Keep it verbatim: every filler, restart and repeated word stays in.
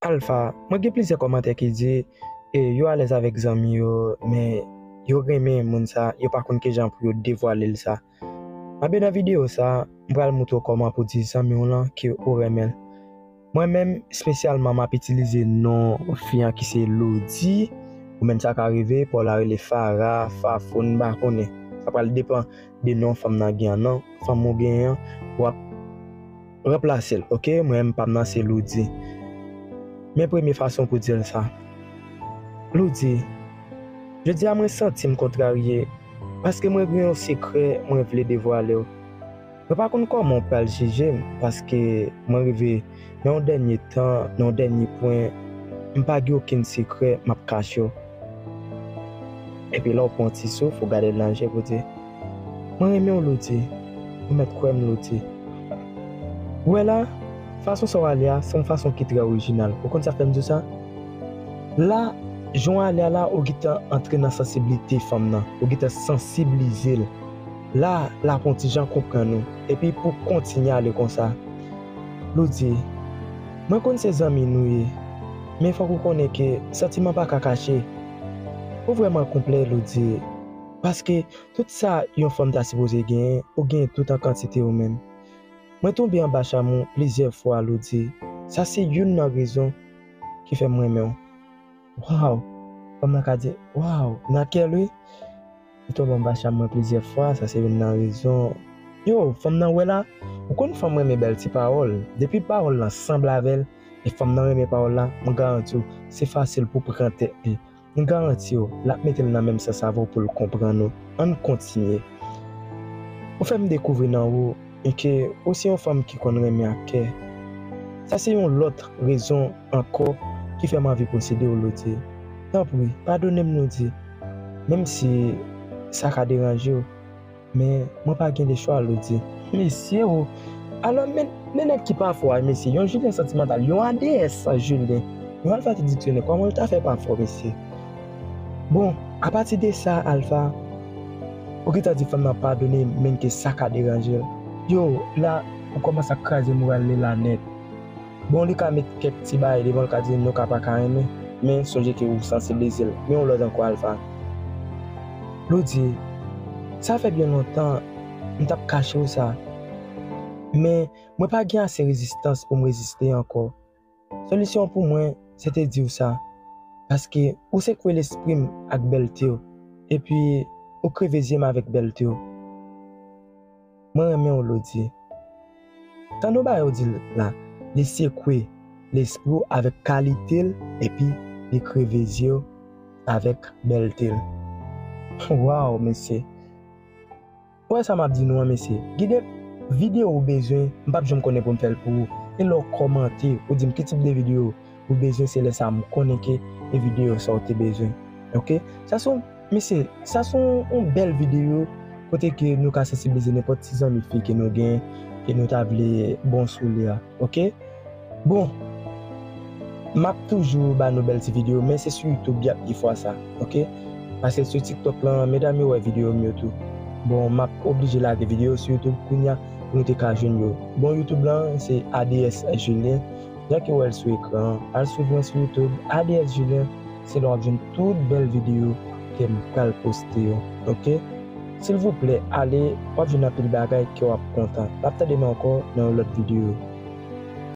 Alpha, mwen gen plizyè kòmantè ki di e yo alèz avèk zanmi yo, men yo renmen moun sa, yo pa konn kijan pou yo devwale l sa. Anben nan videyo sa, m pral moutre w kòman pou di zanmi w lan ke ou renmen l. Mwen menm, espesyalman, m ap itilize non fi an ki se Lodi. Ou menm sa ka rive, pa w la rele Farah, Fafoun, m pa konnen. Sa pral depann de non fanm nan gen an. Non fanm ou genyen an, w ap ranplase l, oke? Mwen menm pa m nan se Lodi. Men premye fason pou di l sa. Lodi, jodi a mwen santi m kontrarye, paske mwen gen yon sekrè mwen vle devwale w. Mwen pa konn kòman w pral jije m, paske mwen rive nan yon dènye tan, nan yon dènye pwen, m pa gen okenn sekrè m ap kache w. Epi la w pran ti souf, ou gade l nan je pou di, mwen renmen w Lodi, ou mèt kwè m Lodi. Ou wè la, fason sa w ale a, se yon fason ki trè orijinal. Ou konn sa k fè m di w sa? La, jan w ale a la, ou gentan antre nan sansiblite fanm nan, ou gentan sansiblize l. La, l ap yon ti jan konprann ou. Epi pou kontinye ale konsa, Lodi, mwen konn se zanmi nou ye, men fòk ou konnen ke santiman pa ka kache. Ou vrèman konplè, Lodi, paske tout sa yon fanm ta sipoze genyen, ou genyen tout an kantite ou menm. Mwen tonbe anba cham ou plizyè fwa, Lodi. Sa se youn nan rezon ki fè m renmen w. Waw! Fanm nan ka di, waw, nan kè l wi. Li tonbe anba cham mwen plizyè fwa, sa se youn nan rezon. Yo, fanm nan wè la, ou konn fanm renmen bèl ti pawòl. Depi pawòl lan sanble avè l, e fanm nan renmen pawòl la, mwen garanti w, se fasil pou pran tèt li. M garanti w, l ap mete l nan menm sans avè w pou l konprann ou. Ann kontinye. Ou fè m dekouvri nan ou, e ke ou se yon fanm ki konn renmen ak kè. Sa se yon lòt rezon ankò ki fè m anvi posede w, Lodi. Tanpri, padone m, Lodi. Menm si sa ka deranje w, men mwen pa gen lechwa, Lodi. Mesye o! Alò, men, men nèg ki pa fò a, mesye. Yon Julien santimantal, yon A D S Julien, yon Alpha ti diksyonè, kòman l ta fè pa fò, mesye? Bon, apati de sa, Alpha, ou gentan di fanm nan padone, menm ke sa ka deranje l. Yo, la, ou kòmanse ap kraze moral li la nèt. Bon, li ka met kèk ti bagay devan l, ka di nou ka pa ka renmen, men sonje ke ou sansiblize l. Men yon lòt ankò, Alpha. Lodi, sa fè byen lontan m t ap kache w sa. Men, mwen pa gen ase rezistans pou m reziste ankò. Solisyon an pou mwen, se te di w sa. Paske ou sekwe lespri m ak bèlte w, epi ou kreve zye m avèk bèlte w. Mwen renmen w, Lodi. Tande w bagay ou di la, li sekwe lespri w avèk kalite l, epi li kreve zye w avèk bèlte l. Waw, mesye. Ou wè sa m ap di nou an, mesye? Gide videyo ou bezwen, m p ap janm konnen pou m fè l pou ou. E lè w kòmante, ou di m ki tip de videyo ou bezwen, se lè sa a m konnen ke e videyo sa ou te bezwen. Oke? Sa se yon, mesye, sa se yon, yon bèl videyo kote ke nou ka sansibilize nenpòt ti zanmi fi ke nou gen, ke nou ta vle bon sou li a. Oke? Bon, m ap toujou ba nou bèl ti videyo, men se sou YouTube y ap ye fwa sa, oke? Paske sou TikTok lan, medam yo wè videyo m yo tou. Bon, m ap oblije lage videyo sou YouTube kounye a pou nou te ka jwenn yo. Bon, YouTube lan, se A D S Julien. Jan ke w wè l sou ekran an, al swiv mwen sou YouTube, A D S Julien. Se la w ap jwenn tout bèl videyo ke m pral poste yo, oke? Silvouplè, ale, w ap jwenn anpil bagay ke w ap kontan. N ap tande nou ankò nan yon lòt videyo.